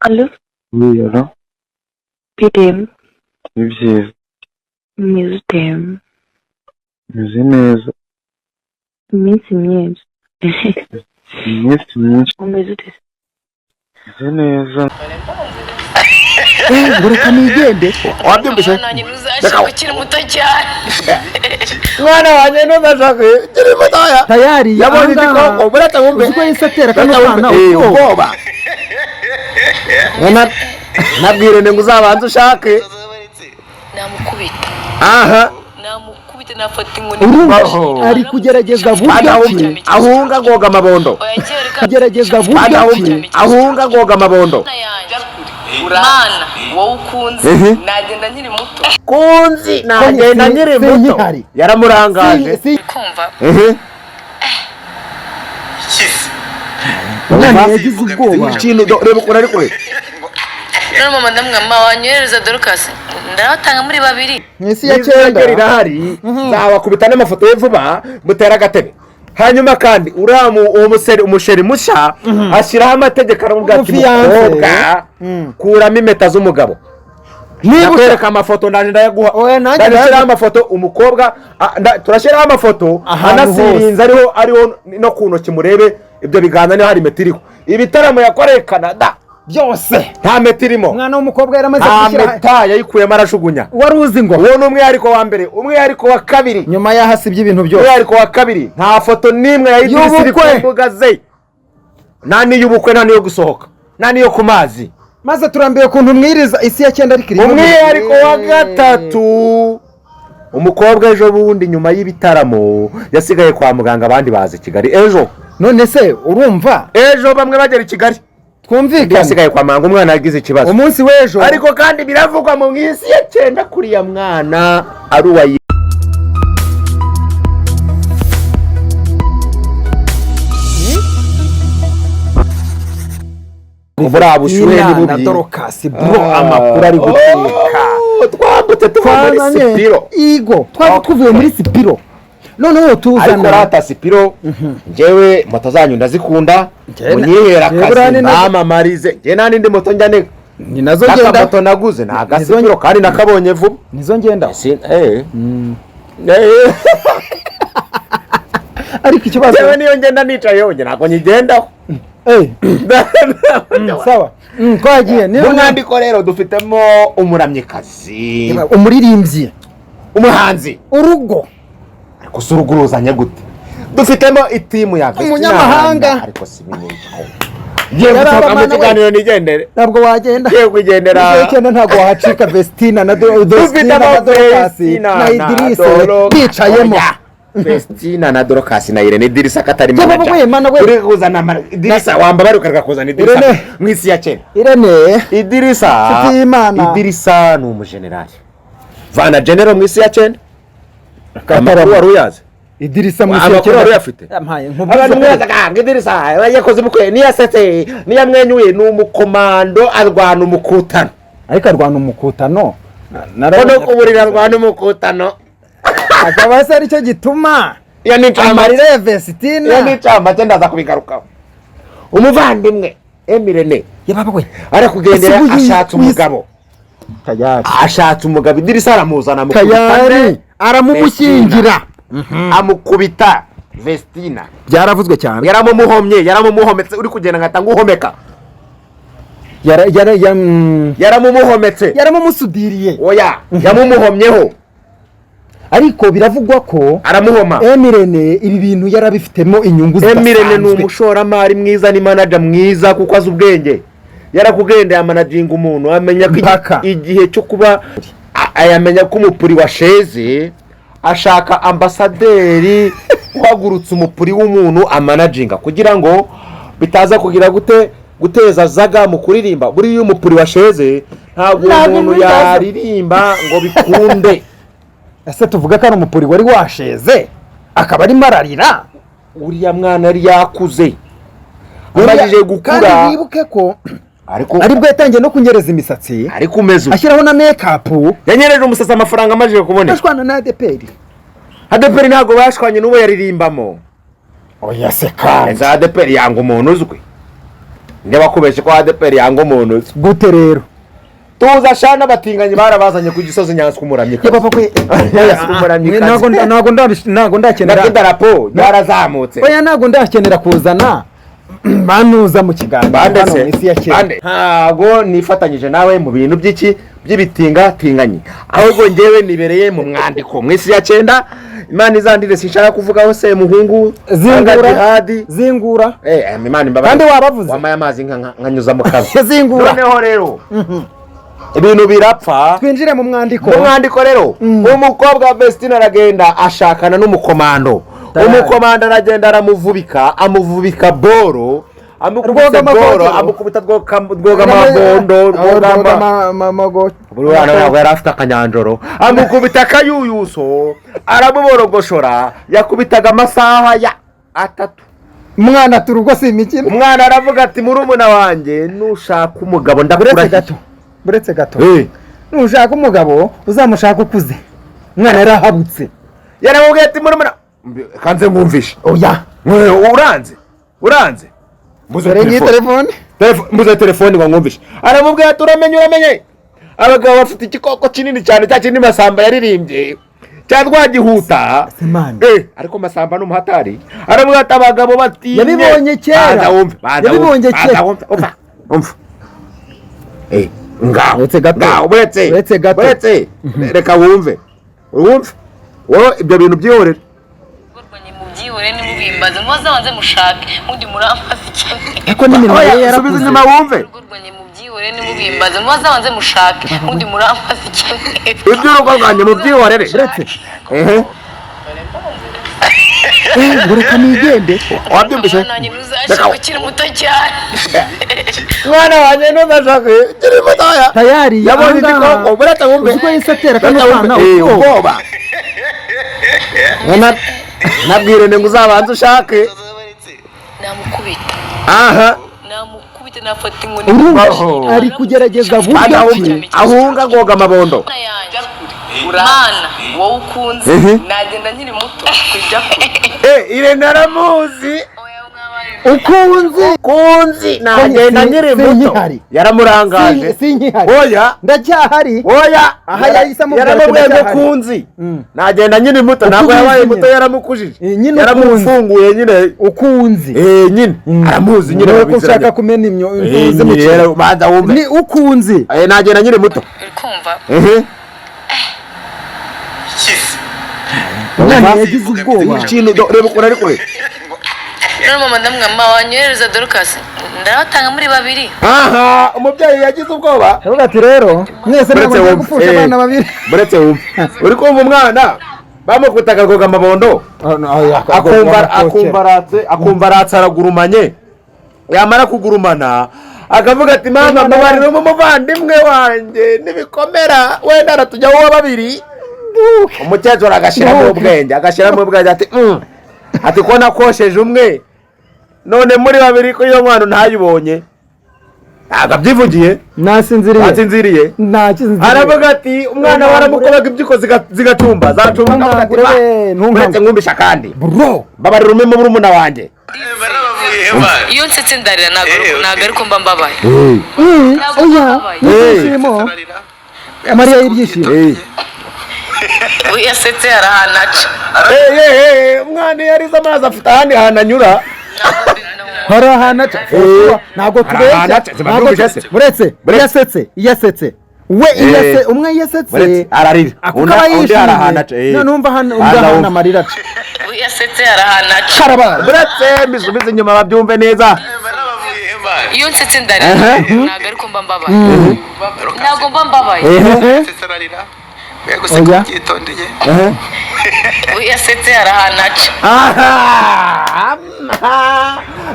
Allo? Oui, alors? Bite? Ni byiza. Umeze ute? Meze neza. Iminsi myinshi. Iminsi myinshi. Umeze ute? Meze neza. Ngo reka nigende. Wabyumvise? Mwana wanjye, ntuzashaka ukiri muto cyane. Mwana wanjye, ntuzashaka ukiri mutoya. Tayari. Yabonye ahangaha. igikoko, buretse wumve. Uzi ko yahise atera kano Buretse wumve. kana Eh, ubwoba. Ubwoba. Nabwire ngo uzabanze ushake. Namukubita. Aha. Namukubita, nafata inkoni. Urumva Oh. ari kugerageza buryo ki Ahunga agoga amabondo. Kugerageza buryo ki Ahunga agoga amabondo. Mana, wowe ukunze nagenda nkiri muto. Kunzi nagenda nkiri muto. Sinkihari. Yaramurangaje. Kumva. Umwana yagize ubwoba. Ikintu reba ukuntu ari kure. None mama, ndamwama wanyohereza Dorcas, ndabatanga muri babiri. Mu isi ya Cyenda cyenda rirahari, nzabakubita n'amafoto ye vuba, mutera agatebe. Hanyuma kandi uriya uwo museri, umusheri mushya, ashyiraho amategeko, aramubwira ati: Umufiance. "Mukobwa, kuramo impeta z'umugabo." Niba Ndakwereka amafoto, ndaje ndayaguha. Oya, nanjye Ndashyiraho amafoto umukobwa, turashyiraho amafoto. Ahantu Anasirinze, ariho no ku ntoki, murebe ibyo biganza niho hari impeta iriho. Ibitaramo yakoreye Canada byose nta mpeta irimo. Umwana w'umukobwa yaramaze Nta gushyira mpeta, yayikuyemo arajugunya. Wari uzi ngo Uwo ni umwihariko wa mbere. Umwihariko wa kabiri, nyuma y'aho asibye ibintu byose, umwihariko wa kabiri, nta foto n'imwe ya Idirisa iri ku Y'ubukwe. mbuga ze, nta n'iy'ubukwe, nta n'iyo gusohoka, nta n'iyo ku mazi. Maze turambiwe ukuntu mwiriza isi ya cyenda, ariko irimo. Umwihariko wa gatatu, umukobwa ejo bundi nyuma y'ibitaramo yasigaye kwa muganga, abandi baza i Kigali ejo. None se urumva Ejo bamwe bagera i Kigali, undi twumvikane yasigaye kwa muganga, umwana yagize ikibazo. Umunsi w'ejo. Ariko kandi biravugwa mu isi ya cyenda kuriya mwana ari uwa buriya bushyuhe ni na bubi. Dorcas, bro, amakuru ari guteka. Oh, twambutse tuva muri Twazanye sipiro. Igo twari tuvuye muri sipiro, noneho Ariko tuzana rata sipiro, njyewe moto zanyu ndazikunda. Njyewe Munyihera njyewe buriya akazi ni nazo- mwamamarize. Njye nta n'indi moto njya nega. Ni nazo ngenda. N'akamoto naguze ni agasipiro kandi nakabonye vuba. Nizo ngenda. Eh. Ariko ikibazo Njyewe niyo ngenda nicayeho, njye ntabwo nyigendaho. Sawa. Twagiye niyo. Mu mwandiko rero dufitemo umuramyikazi, Umuririmbyi. Umuhanzi. Urugo. Ariko si urugo uruzanye gute? Dufitemo itimu ya Vestina. Umunyamahanga. Ariko si binini, ngiye gusohoka mu Yarabamana we. kiganiro nigendere. Ntabwo wagenda. Ngiye kugendera. Isi y'icyenda ntabwo wahacika. Vestina na Vestina na Dufitemo Dorcas Vestina na Idirisa Dorcas. bicayemo. Oya. Vestina na Dorcas na Irene, Idirisa katari Yewe manager. we, mana we. Uri kuzana Idirisa, wamba bari ukareka kuzana Idirisa Irene. mu isi ya kera. Irene. Idirisa. Nshuti y'Imana. Idirisa ni umujenerali, vana general mu isi ya cyenda. Amakuru wari uyazi? Idirisa mu isi ya Amakuru cyenda. wari uyafite? Yampaye Abantu mwazaga ngo Idirisa yakoze ubukwe, niyasetse, niyamwenyuye, ni umukomando, arwana umukutano. Ariko arwana umukutano. Ko no ku buriri arwana umukutano. Akaba se aricyo gituma Iyo ni incamake. amarira ya Vestina. Iyo ni incamake, ndaza kubigarukaho. Umuvandimwe Emirene Yababa we. arakugendera. Ese uyu- Ashatse umugabo. Tayari. Ashatse umugabo, Idirisa aramuzana, amukubita. Tayari aramumushyingira. Amukubita Vestina. Byaravuzwe cyane. Yaramumuhomye, yaramumuhometse. Uri kugenda nkahita nguhomeka. Yara Yaramumuhometse. Yaramumusudiriye. Oya, yamumuhomyeho. Ariko biravugwa ko Aramuhoma. Emirene ibi bintu yarabifitemo inyungu Emirene ni zidasanzwe. umushoramari mwiza, ni manager mwiza kuko azi ubwenge. Yarakugendeye, amanaginga umuntu, amenya ko Mpaka. igihe cyo kuba ayamenya ko umupuri wa sheze, ashaka ambasaderi uhagurutse umupuri w'umuntu amanaginga, kugira ngo bitaza kugira gute, guteza zaga mu kuririmba. Buriya iyo umupuri wa sheze, ntabwo uwo Ntabwo muntu bizaza. yaririmba ngo bikunde. Ese tuvuga ko ari umupuri wari washeze akaba arimo ararira? Uriya mwana yari yakuze, amajije gukura. Kandi wibuke ko Ariko aribwo yatangiye no kunyereza imisatsi, ariko umeze uko ashyiraho na make-up. Yanyereje umusatsi amafaranga amajije kuboneka. Ashwana na ADEPR. ADEPR ntabwo bashwanye, n'uwo yaririmbamo. Oya se kandi. Za ADEPR yanga umuntu uzwi. Ndabakubeshe ko ADEPR yanga umuntu. Gute rero? Tuza shana, abatinganyi barabazanye ku Gisozi, nyanswa umuramyi. Ya papa kwe. Umuramyi. Ntago ndakenera. Nabwo idarapo ryarazamutse. Oya, ntago ndakenera kuzana banuza mu kiganiro Bande hano se? mu isi ya kera. Bande? Ntabwo nifatanyije nawe mu bintu by'iki by'ibitingatinganyi, ahubwo ngewe nibereye mu mwandiko mu isi ya cyenda. Imana izandire, sinshaka kuvugaho Semuhungu. Zingura. Jihadi. Zingura. Imana imbabarire. Kandi wabavuze. Wamaye amazi nkanyuza mu kazi. Zingura. Noneho rero ibintu birapfa. Twinjire mu mwandiko. Mu mwandiko rero, umukobwa wa Vestine aragenda ashakana n'umukomando. Tayari. Umukomando aragenda aramuvubika, amuvubika boro, amukubise Rwoga boro, mabondo. amukubita rwoga mabondo, rwoga mago. Buri mwana ntabwo yari afite akanyanjoro, amukubita akayuyuso, aramuborogoshora, yakubitaga amasaha ya 3. Umwana ati: "Urugo si imikino." Umwana aravuga ati: "Murumuna wanjye, nushaka umugabo Buretse ndakurahiye." gato, buretse gato. Eh. Nushaka umugabo uzamushaka ukuze. Umwana yarahabutse. Yaramubwiye ati: "Murumuna kanze mwumvishe." Oya. Mwe, uranze, uranze, mbuze Dore ngiyi telefone. telefone. Mbuze telefone ngo mwumvishe. Aramubwira ati: "Uramenye, uramenye, abagabo bafite igikoko kinini cyane, cya kinini Masamba yaririmbye cya Rwagihuta." Simani. Ariko Masamba ni umuhatari. Aramubwira ati: "Abagabo batinye." Yabibonye kera. Banza wumve, banza wumve, Yabibonye banza kera. wumve, umva, umva. Ngaho. Uretse gato. Ngaho, buretse. Uretse gato. Buretse, reka wumve, wumve wowe, ibyo bintu byihorere. Mubyihore, nimubimbaze, muzabanze mushake undi muri amazi cyane. Ariko n'iminwa ye Oya, subiza yarakuze. inyuma wumve. Urugo rwanjye mubyihore, nimubimbaze, muzabanze mushake undi muri amazi cyane. Iby'urugo rwanjye mubyihorere. Uretse. Ehe. Ngo reka nigende. Wabyumvise? Mwana wanjye, ntuzashake ukiri muto cyane. Mwana wanjye, ntuzashake ukiri mutoya. Tayari. Yabonye Ahangaha, igikoko. Buretse wumve. Uzi ko yahise atera kano Buretse wumve. kana ubwoba. ubwoba. Nabwire ngo uzabanze ushake. Namukubita. Aha. Namukubita, nafata inkoni. Urumva Oh. ari kugerageza buryo Ahunga, ki ahunga goga amabondo. Mana, Wowe ukunze. Mhm. Nagenda nkiri muto kujya kure. Irene aramuzi. Oya, mwabari. Ukunze. Kunzi nagenda nkiri muto. Sinkihari. Yaramurangaje. Sinkihari. Oya. Ndacyahari. Oya. Aha yahise amubwira ati: Yaramubwiye ngo "Ndacyahari." kunzi nagenda nkiri muto, ntabwo Ukunzi yabaye nyine. muto, yaramukujije. Nyine. Yaramufunguye nyine. Ukunzi. Nyine aramuzi nyine. Nuko Babiziranye. ushaka kumena imyo intuzi mu Nyine kintu. banza wumve. Ni ukunzi. Nagenda nkiri muto. Uri kumva? Ehe. Umwana yagize ubwoba. Ikintu reba ukuntu ari kure. None mama ndamwira: "Mama, wanyohereza Dorcas, ndabatanga muri babiri." Aha umubyeyi yagize ubwoba. Aravuga ati: "Rero mwese ntabwo Buretse ngiye wumve, gupfusha abana babiri." Buretse wumve, uri kumva umwana bamukubita akagoga amabondo, akumva aratse, aragurumanye. Yamara kugurumana akavuga ati: "Mama, mbabarira umuvandimwe wanjye, nibikomera wenda aratujya wowe babiri." Umukecuru agashyiramo ubwenge, agashyiramo ubwenge ati: Ati ko nakosheje umwe, none muri babiri ko iyo mwana ntayibonye?" Ntabwo abyivugiye. Nasinziriye. Asinziriye. Nasinziriye. Aravuga ati umwana waramukobaga impyiko zigatumba, zacumba, akavuga ati: Ntunkangure "Ma, we, ntunkangure." uretse mwumvisha kandi Bro. mbabarira umwe murumuna wanjye. Iyo nsetse ndarira, ntabwo ariko mba mbabaye. Ntabwo Oya. mbabaye. N'ibyishimo, amarira y'ibyishimo. Iyo asetse hari ahantu aca. Umwana iyo arize amazi afite ahandi hantu anyura. Hari ahantu aca. Ntabwo Hari ahantu tubeshya. aca, ziba Ntabwo byumvise se? Buretse. Buretse. Iyo asetse, iyo asetse we, iyo umwe iyo asetse Buretse, ararira. Ako Undi kaba undi hari ahantu aca, yishimye. None umva hano, umva Banza ahantu wumve. amarira aca. Iyo asetse hari ahantu aca. Karabaye. Buretse mbisubize inyuma babyumve neza. Iyo nsetse ndarira, ntabwo ariko mba mbabaye. Ntabwo mba mbabaye. Oya. Iyo asetse hari ahantu aca. Aha,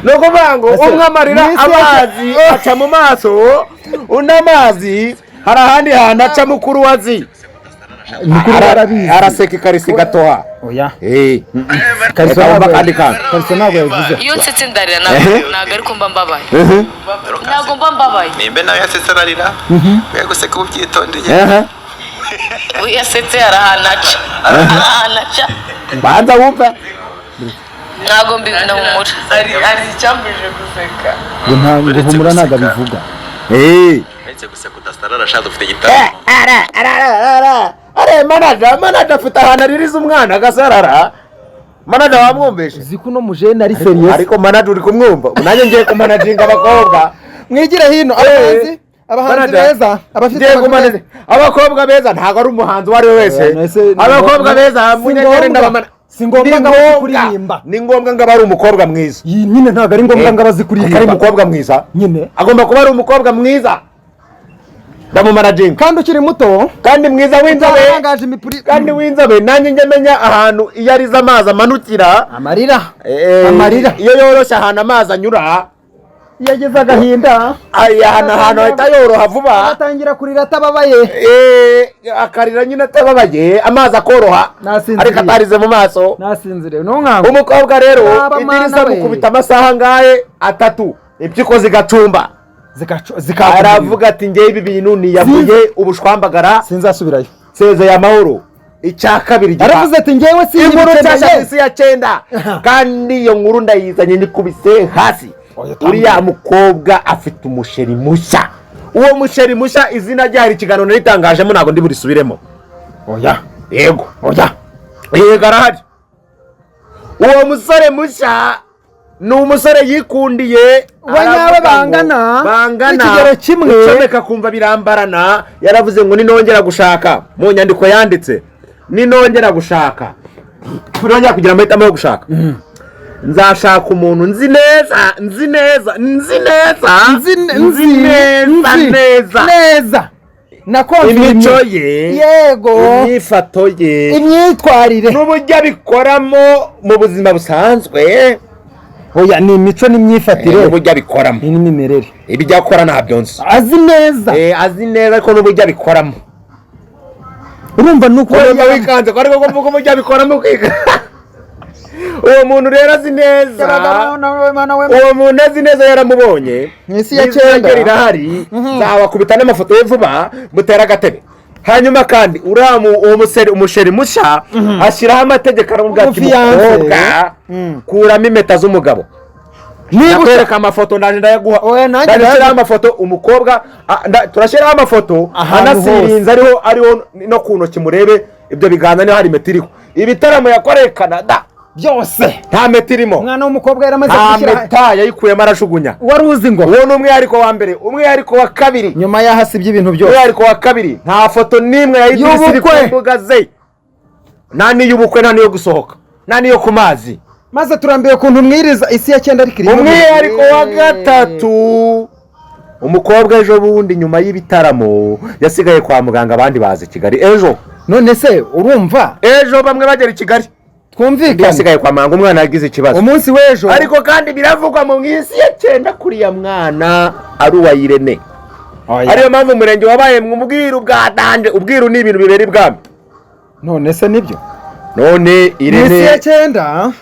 ni ukuvuga ngo Ese, umwe amarira mwisi amazi aca mu maso, undi amazi hari ahandi hantu aca, mukuru wa zi. Mukuru we arabizi. Araseka ikarisi gatoha. Oya. Reka wumve akandi kantu. Kariso ntabwo yabivuze. Iyo nsetse ndarira, ntabwo ariko mba mbabaye. Ntabwo mba mbabaye. Nimba nawe yasetse ararira, we guseka ubyitondeye. Iyo asetse hari ahantu aca, hari ahantu aca. Banza wumve. Ntabwo mbinahumura. Hari icyambujije guseka. Ngo nta ngo Uretse humura ntabwo guseka. abivuga. Uretse guseka udasarara sha, dufite igitaramo. Are manager afite ahantu aririza umwana agasarara. Manager wamwumvishe? Uzi ko uno mujene ari sérieux. Ariko manager uri kumwumva? Nanjye ngiye kumanaginga abakobwa. Mwigire hino abahanzi, abahanzi Manager, beza, abafite ngiye amajwi kumanaginga abakobwa beza. Ntabwo ari umuhanzi uwo ari we wese. Abakobwa beza Si munyegere ngombwa. ndabamana. Si ngombwa Ni ngo abazi ngombwa. kuririmba. Ni ngombwa ngo abe ari umukobwa mwiza. Iyi nyine ntabwo ari ngombwa ngo abazi Ariko ari kuririmba. umukobwa mwiza. Nyine. Agomba kuba ari umukobwa mwiza, ndamumanaginga. Kandi ukiri muto. Kandi mwiza w'inzobe. Utarangaje imipuri. Kandi w'inzobe. Nanjye njye menya ahantu iyo arize amazi amanukira. Amarira. Amarira. Iyo yoroshye ahantu amazi anyura. Iyo agize agahinda. Ay, ahantu ahita yoroha vuba. Atangira kurira atababaye. Akarira nyine atababaye, amazi akoroha. Nasinziriye. Ariko atarize mu maso. Nasinziriye ntunkangure. Umukobwa rero Yaba idirisa mana we. mukubita amasaha angahe? 3, impyiko zigacumba. Zikaka. Aravuga ati: "Ngewe ibi bintu niyavuye ubushwambagara." Sinzasubirayo. Nsezeye amahoro. Icya kabiri Aravuze ati: "Ngewe inkuru nshyashya sinyikeneye." ku isi ya cyenda, kandi iyo nkuru ndayizanye nikubise hasi. Oya, tambura. Uriya mukobwa afite umusheri mushya. Uwo musheri mushya, izina rye hari ikiganiro naritangajemo, ntabwo ndi burisubiremo. Oya. Yego. Oya. Yego, arahari. Uwo musore mushya ni umusore yikundiye. Wa nyawe. Aravuga ngo Bangana, bangana n'ikigero kimwe. Ucomeka kumva birambarana. Yaravuze ngo ninongera gushaka, mu nyandiko yanditse, ninongera gushaka, nongera kugira amahitamo yo gushaka, nzashaka umuntu nzi neza, nzi neza, nzi neza, nzi neza neza neza na imico ye, yego, imyifato ye, imyitwarire, n'uburyo abikoramo mu buzima busanzwe. Oya, ni imico n'imyifatire. N'uburyo abikoramo. Ni n'imimerere. Ibyo akora ntabyo nzi. Azi neza. Azi neza, ariko n'uburyo abikoramo. Urumva ni uko Urumva wikanze ko ariko kuvuga uburyo abikoramo kwiga. Uwo muntu rero azi neza, uwo muntu azi neza, yaramubonye. Mu isi ya N'izina cyenda. rye rirahari, nzabakubita n'amafoto ye vuba, mutera agatebe. Hanyuma kandi uriya uwo museri, umusheri mushya, ashyiraho amategeko, aramubwira ati: Umufiancé. "Mukobwa, kuramo impeta z'umugabo." Niba Ndakwereka amafoto, ndaje ndayaguha. Oya, nanjye Ndashyiraho amafoto umukobwa, turashyiraho amafoto. Ahantu Anasirinze ariho no ku ntoki, murebe ibyo biganza niba hari impeta iriho. Ibitaramo yakoreye Canada byose, nta mpeta irimo. Umwana w'umukobwa yaramaze Nta gushyira mpeta, yayikuyemo arajugunya. Wari uzi ngo Uwo ni umwihariko wa mbere. Umwihariko wa kabiri, nyuma y'aho asibye ibintu byose, umwihariko wa kabiri, nta foto n'imwe ya Idris iri ku Y'ubukwe. mbuga ze, nta n'iy'ubukwe, nta n'iyo gusohoka, nta n'iyo ku mazi. Maze turambiwe ukuntu mwiriza isi ya cyenda, ariko irimo. Umwihariko wa gatatu, umukobwa ejo bundi nyuma y'ibitaramo yasigaye kwa muganga, abandi baza i Kigali ejo. None se urumva Ejo bamwe bagera i Kigali, undi twumvikane. yasigaye kwa muganga, umwana yagize ikibazo. Umunsi w'ejo. Ariko kandi biravugwa mu isi ya cyenda kuriya mwana ari uwa Irene. Oya. Ariyo mpamvu umurenge wabaye mu bwiru bwa danje. Ubwiru ni ibintu bibera ibwami. None se nibyo? None Mu isi ya Irene cyenda,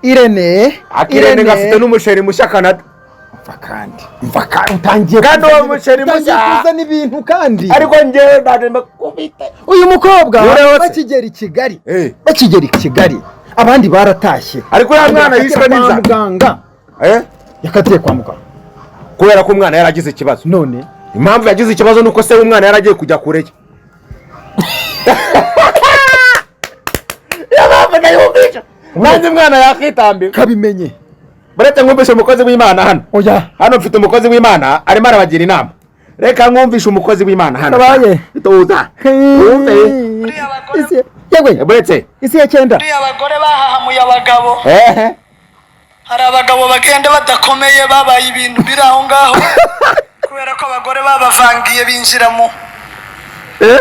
Irene. Akirene gafite n'umusheri mushya Canada. Mva kandi, mva kandi, utangiye Kandi uwo musheri utangiye mushya- kuzana ibintu kandi. Ariko njyewe ndaje mbakubite. Uyu mukobwa Yore. bakigera i Kigali, Eh. bakigera i Kigali abandi baratashye. Ariko uriya mwana yishwe Yakatiye kwa n'inzara. muganga. Eh? Yakatiye kwa muganga. Kubera ko umwana yaragize ikibazo. None Impamvu yagize ikibazo ni uko se w'umwana yaragiye kujya kure ye. Niyo mpamvu ndayumvisha nanjye umwana yakitambika. Kabimenye. Buretse nkumvishe umukozi w'Imana hano. Oya. Hano mfite umukozi w'Imana, arimo arabagira inama. Reka nkumvishe umukozi w'Imana hano. Kabaye. Tuza wumve. Yewe. Buretse. Isi ya cyenda. Buriya abagore bahahamuye abagabo. Ehe. Hari abagabo bagenda badakomeye, babaye ibintu biri aho ngaho kubera ko abagore babavangiye binjiramo. Eh.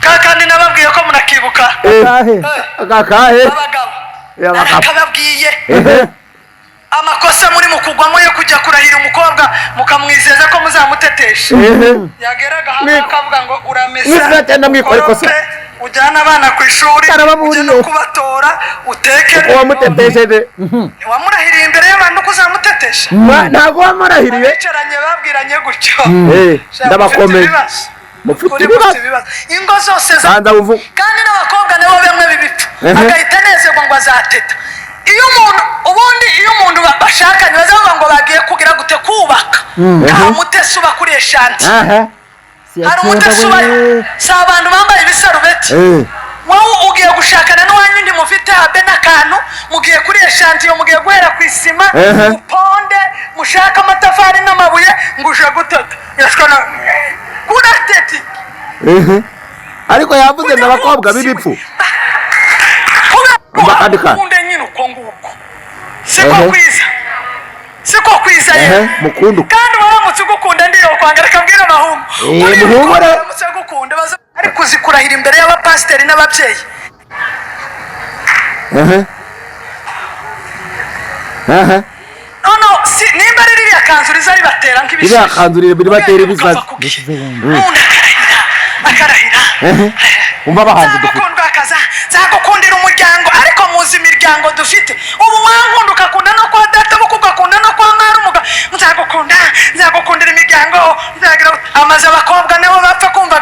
Kandi nababwiye ko munakibuka. Akahe? Akahe? Abagabo. Abagabo. Nakababwiye. Ehe. Amakosa muri mu kugwamo yo kujya kurahira umukobwa, mukamwizeza ko muzamutetesha, Ehe. yageraga hamwe akavuga ngo uramesa, Mwisi ya cyenda mwikora ikosa. ukorope, ujyane abana ku ishuri, Arababuriye. ujye no kubatora, uteke. Uwamutetesheje. Ntiwamurahiriye imbere y'abantu ko uzamutetesha? Ntabwo wamurahiriye. Abicaranye babwiranye gutyo. Eh, Sha, ndabakomeye. mufite ibibazo. Mufite Kuri ibibazo. mufite ibibazo, ingo zose Banza uvuge. kandi n'abakobwa nabo bamwe bibipfa, Ehe. agahita anezerwa ngo azateta. Iyo umuntu, ubundi iyo umuntu bashakanye, bazavuga ngo bagiye kugira gute, kubaka, nta mutesi uba kuri chantier. Hari umutesi uba, si abantu bambaye ibisarubeti. Wowe ugiye gushakana n'uwanyu, ntimufite habe n'akantu, mugiye kuri chantier, mugiye guhera ku isima, muponde, mushake amatafari n'amabuye, ngo uje guteta yashwana kudateti. Ariko yavuze ngo abakobwa b'ibipfu. Umva akandi kantu. Ukunde nyine uko nguko, siko kwiza, siko kwiza. Yewe. Mukundu. Kandi waramutse ugukunda, ndiyo kwanga, reka mbwira abahungu. Uriya muhumure. mukobwa waramutse agukunda, baza ariko uzi kurahira imbere y'abapasiteri n'ababyeyi. Ehe ehe. No, si nimba ari ririya kanzu riza ribatera nk'ibishashi. Ririya kanzu ribatera Ubwenge ibisazi. bukava ku gihe. Umuntu akarahira, akarahira. Umva abahanzi dufite. Nzagukundwa akaza, nzagukundira umuryango, ariko muzi imiryango dufite ubu. Wankunda ukakunda no kwa data buko, ugakunda no kwa mwarimu. Nzagukunda, nzagukundira imiryango, nzagira amaze abakobwa nabo bapfa kumva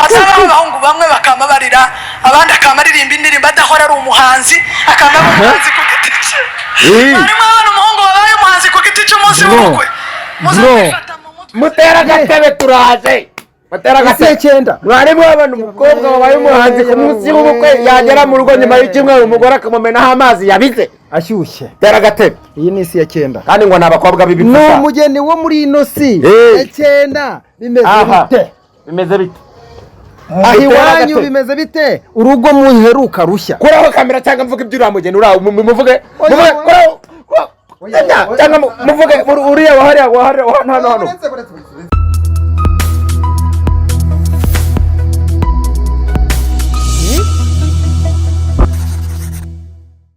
hazabaho abahungu bamwe bakama barira, abandi akama aririmba indirimbo adahora ari umuhanzi, akama ari umuhanzi ku giti cye. Harimo abana, umuhungu wabaye umuhanzi ku giti cy'umunsi Bro. w'ubukwe. Muzabifata mu mutwe. Mutera agatebe, turaje, mutera Isi agatebe. ya cyenda. Mwarimu w'abantu, umukobwa wabaye umuhanzi ku munsi w'ubukwe, yagera mu rugo nyuma y'icyumweru, umugore akamumenaho amazi yabize ashyushye. Tera agatebe. Iyi ni isi ya cyenda. Kandi ngo ni abakobwa Ni b'ibipfu. umugeni wo muri ino si ya cyenda, bimeze bite? Bimeze bite? Aho iwanyu bimeze bite? Urugo muheruka rushya? Kuraho kamera cyangwa mvuge ibyo uriya mugeni uriya muvuge. Oya, Muvuge. oya. Kuraho. Oya, oya. Cyangwa muvuge uriya wahariya wahariya hano hano.